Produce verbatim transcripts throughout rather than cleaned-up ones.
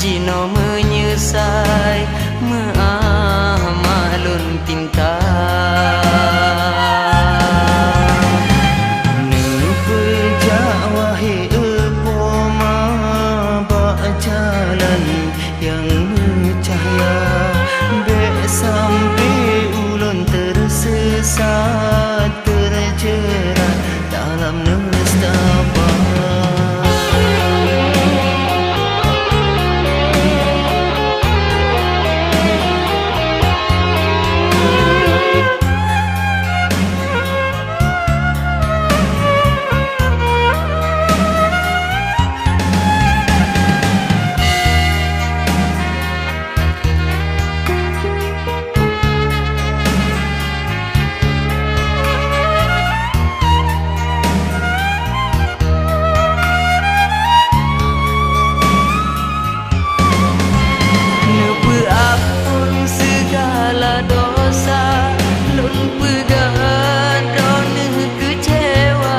Jinoe meunyeusai meu'ah mak lôn pinta. Neupeujak wahé e poma bak jalan nyang meucahya, bék sampe ulôn teuseusat, teujeurat dalam nestapa. Neupeuamphon seugala dosa, lôn peugah droeneuh keucewa.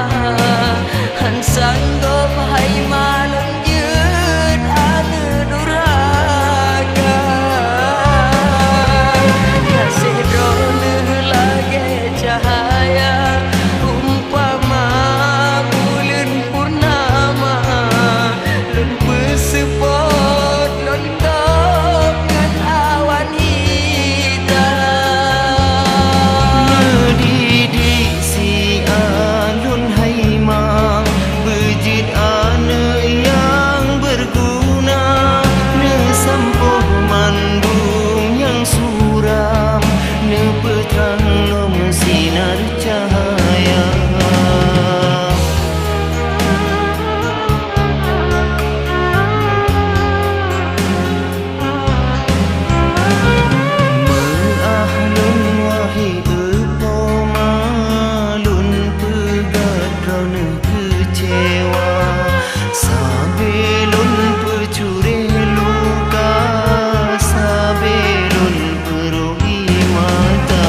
Han sanggob hai ma lôn jeuet aneuk durhaka. Gaséh droeneuh lagée cahya umpama buleuen purnama, lôn peuseupôt lôn tôb ngon awan hitam. Neudidik siat lôn hai ma, beujeuet aneuk nyang beuguna, neusampôh mandum nyang suram, neupeutrang lom sinar cahya. Meu'ah lôn wahé e poma, lôn peugah droeneuh keucewa, sabe lôn peucureh luka, sabe lôn peurui mata.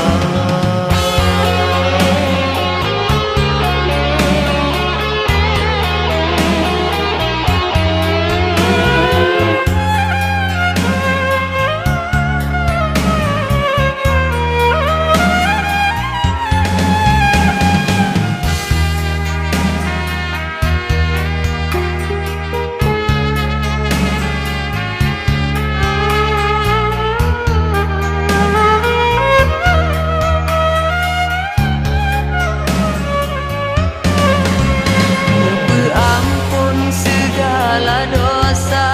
Neupeuamphon seugala dosa,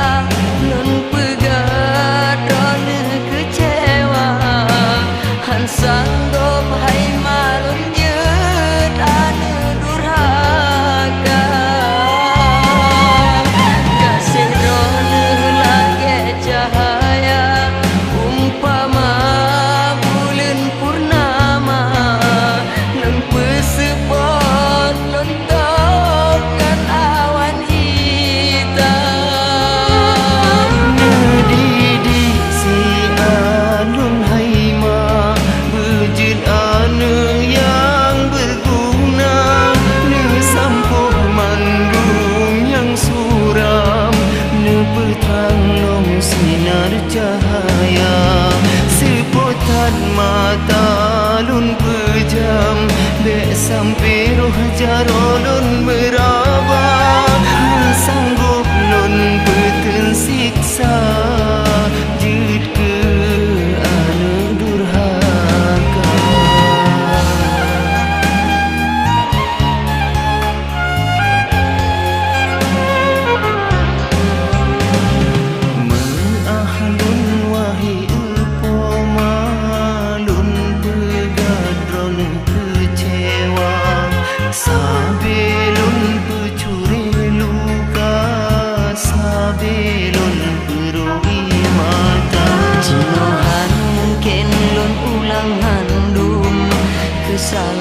lôn peugah droeneuh keucewa. Han sanggob hai ma lôn jeuet aneuk durhaka. Gaséh droeneuh lagée cahya umpama buleuen purnama, lôn peuseupôt lôn tôb ngon awan hitam. Neudidik siat lôn hai ma, beujeuet aneuk nyang beuguna, neusampôh mandum nyang suram, neupeutrang lom sinar cahya. Seupôt that mata lôn peujam, bék sampoe roh jaroe lôn meuraba, meusanggôp lôn peuteun siksa jeuet keu aneuk durhaka. Meu'ah lôn wahé e poma, lôn peugah droeneuh keucewa, sabe lôn peucureh luka, sabe lôn peurui mata. Jinoe han mungken lôn ulang handum keusalahan